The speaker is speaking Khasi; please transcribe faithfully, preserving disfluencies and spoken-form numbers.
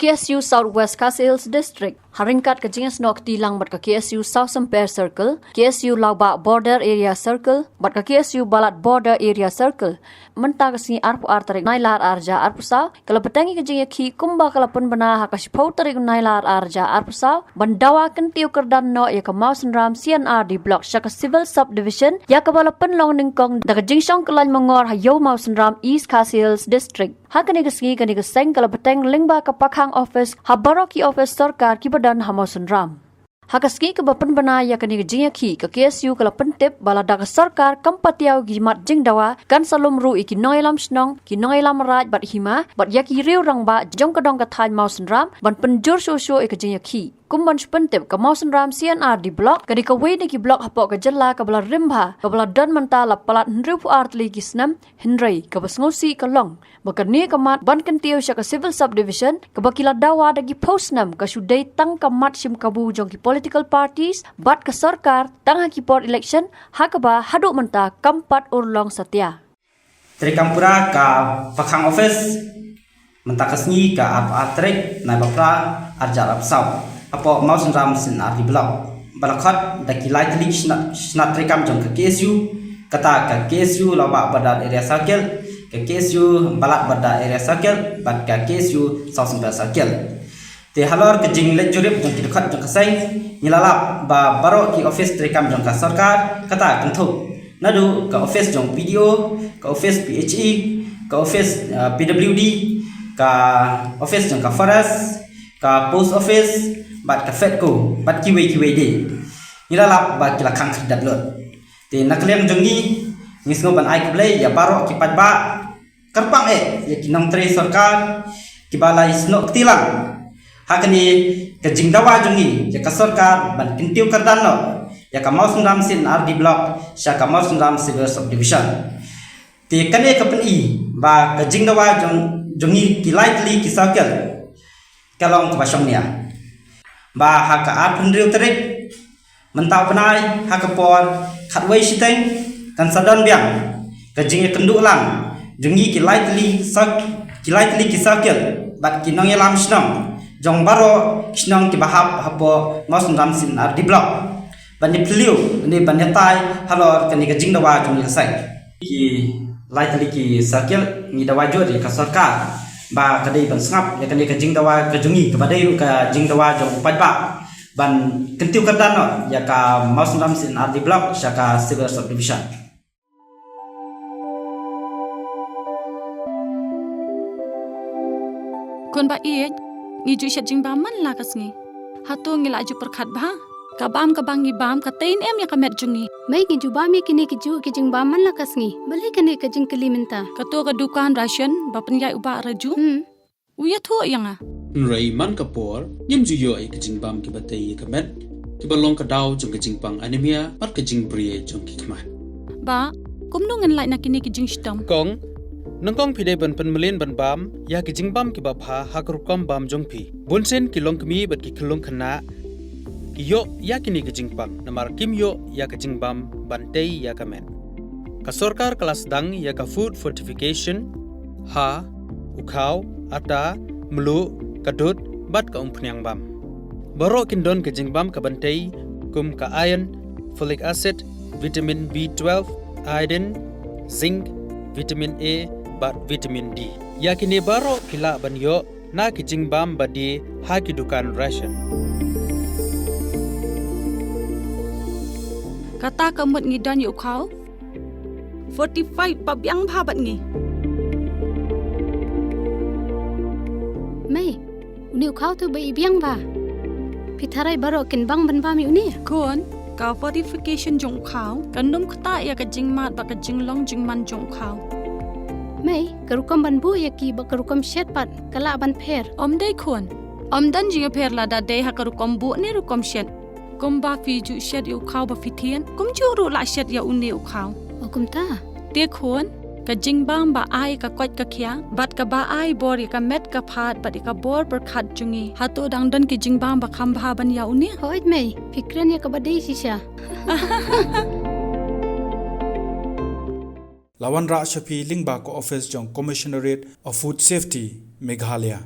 K S U South West Khasi Hills District, ha ryngkat ka jingïasnoh kti lang bad ka K S U South Samper Circle, K S U Lawbah Border Area Circle, bad ka K S U Balat Border Area Circle, mynta ka sngi arphew ar tarik Nailar arhajar arphew saw, ka la bteng ïa ka jingïakhih kumba ka la pynbna ha ka shiphew tarik Nailar arhajar arphew saw, ban dawa kyntiew kyrdan noh ïa ka Mawsynram C and R D Block sha ka Civil Subdivision, ïa kaba la pynlong nyngkong da ka jingshong kyllain mangor ha Ïew Mawsynram, East Khasi Hills District. Ha kane ka sngi kane ka seng ka la bteng lyngba ka pakhang office ha baroh ki office sorkar kiba don ha Mawsynram. Ha ka sngi kaba pynbna ïa kane ka jingïakhih, ka K S U ka la pyntip ba lada ka sorkar kam patiaw ïa ki mat jingdawa, kan sa lum ruh ïa ki nongïalam shnong, ki nongïalam raid bad hima, bad ïa ki riew rangbah jong ka dong ka thaiñ Mawsynram ban pynjur shuh shuh ïa ka jingïakhih. Kum ban shu pyntip, ka Mawsynram C and R D Block ka dei kawei na ki block hapoh ka jylla kaba la rim bha, kaba la don mynta la palat hynriewphew ar tylli ki snem, hynrei kaba sngewsih ka long ba kane ka mat ban kyntiew sha ka Civil Subdivision kaba ki la dawa da ki phew snem, ka shu dei tang ka mat shim kabu jong ki political parties bad ka sorkar tang ha ki por election, ha kaba haduh mynta kam pat urlong satia. Treikam pura ka pakhang office mynta ka sngi ka arphew ar tarik Nailar arhajar arphew saw hapoh Mawsynram C and R D Block, ba la khot da ki lai tylli ki shnat, shnat treikam jong ka K S U, kata ka K S U Lawbah Border Area Circle, ka K S U Balat Border Area Circle, bad ka K S U South Samper Circle. Te halor ka jingleit jurip jong ki dkhot jong ka seng, ngi la lap ba baroh ki office treikam jong ka sorkar, kata kynthup naduh ka office jong P D O, ka office P H E, ka office, uh, P W D, ka office jong ka forest, ka post office, bad ka FEDCO, bad kiwei kiwei de. Ngi la lap ba ki la khang khyrdep lut. Te na ka liang jong ngi, ngi sngew ban ai khublei ïa baroh ki paidbah, kyrpang eh ïa ki nongtrei sorkar kiba la ïasnoh kti lang ha kane ka jingdawa jong ngi ïa ka sorkar ban kyntiew kyrdan noh ïa ka Mawsynram C and R D Block sha ka Mawsynram Civil Subdivision. Te kane ka pyni ba ka jingdawa jong, jong ngi ki lai tylli ki circle ka long kaba shongnia. Ba ha ka arphew hynriew tarik mynta u bnai, ha ka por khatwei shiteng, kan sa don biang ka jingïakynduh lang jong ngi ki lai tylli sak-, ki lai tylli ki circle bad ki nongïalam shnong jong baroh ki shnong kiba hap hapoh Mawsynram C and R D Block ban ïaphylliew ne ban ïatai halor kane ka jingdawa jong ngi ka seng. Ki lai tylli ki circle ngi dawa jur ïa ka sorkar ba ka dei ban sngap ïa kane ka jingdawa ka jong ngi, kaba dei ruh ka jingdawa jong u paidbah, ban kyntiew kyrdan noh ïa ka Mawsynram C and R D Block sha ka Civil Subdivision. Khun ba ïeit, ngi ju shet jingbam man la ka sngi. Hato ngi la ju pyrkhat bha? Ka bam kaba ngi bam ka tei ne em ïa ka met jong ngi? Mei, ngi ju bam ïa kine ki ju ki jingbam man la ka sngi. Balei kane ka jingkylli mynta? Kato ka dukan ration ba pynïaid u Bah Raju. Hmm. U ïathuh ïa nga. Hynrei man ka por, ngim ju ïoh ïa ki jingbam kiba tei ïa ka met, kiba long ka daw jong ka jingpang anemia bad ka jingbri jong ki khmat. Bah, kumno ngin lait na kine ki jingshitom? Kong, nyngkong phi dei ban pynmlien ban bam ïa ki jingbam kiba bha ha ka rukom bam jong phi. Bunsien ki longkmie bad ki khyllung khynnah ki ïoh ïa kine ki jingpang namar kim ïoh ïa ka jingbam ban tei ïa ka met. Ka sorkar ka la sdang ïa ka food fortification ha u khaw, ata, mluh, ka dud bad ka umphniang bam. Baroh kin don ka jingbam kaban tei kum ka iron, folic acid, vitamin B twelve, iodine, zinc, vitamin A bad vitamin D. Ïa kine baroh phi lah ban ïoh na ki jingbam ba die ha ki dukan ration. Kata ka mut ngi don ïa u khaw fortified ba biang bha bad ngi. Mei, une u khaw tu ba i biang bha. Phi tharai baroh kin bang ban bam ïa une? Khun, ka fortification jong u khaw kan ym ktah ïa ka jingmad bad ka jinglong jingman jong u khaw. Mei, ka rukom ban buh ïa ki bad ka rukom shet pat ka lah ban pher? Ym dei khun. Ym don jingïapher lada dei ha ka rukom buh ne rukom shet. Kumba phi ju shet ïa u khaw ba phi thied, kumjuh ruh lah shet ïa une u khaw. O kumta? Te khun, ka jingbam ba ai ka koit ka khiah bad kaba ai bor ïa ka met ka phad bad ïa ka bor pyrkhat jong ngi, hato dang don ki jingbam ba kham bha ban ïa une? Hooid mei, phi kren ïa kaba dei shisha. La wanrah sha phi lyngba ka office jong Commissionerate of Food Safety, Meghalaya.